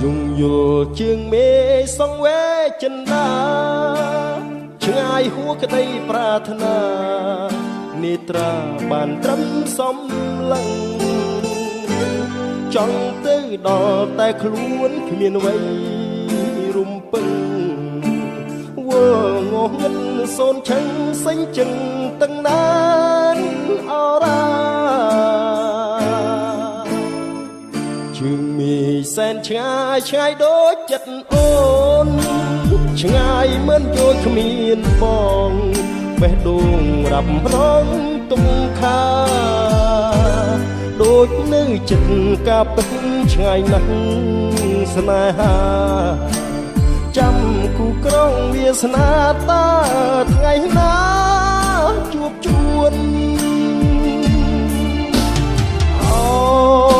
យងយល់ជើងមេសង្វេចិន្តាឆ្ងាយហួក្តីប្រាថ្នានេត្រាបានត្រឹមសំឡឹងចង់ទៅដល់តែខ្លួនគ្មានអ្វីរំពឹងវល់ងងឹតសូនឆឹងសេញចឹងទាំងណានអរាជើងមីសែនឆ្ងាយឆ្ងាយដូចចិត្តអូនឆ្ងាយមិនយល់គ្មានបងបេះដូងរាប់ប្រងទុំខាដូចនៅចិត្តកាពិតឆ្ងាយណាស់ស្នេហាចាំគូក្រុងវាសនាតាថ្ងៃណាជួបជួនអូ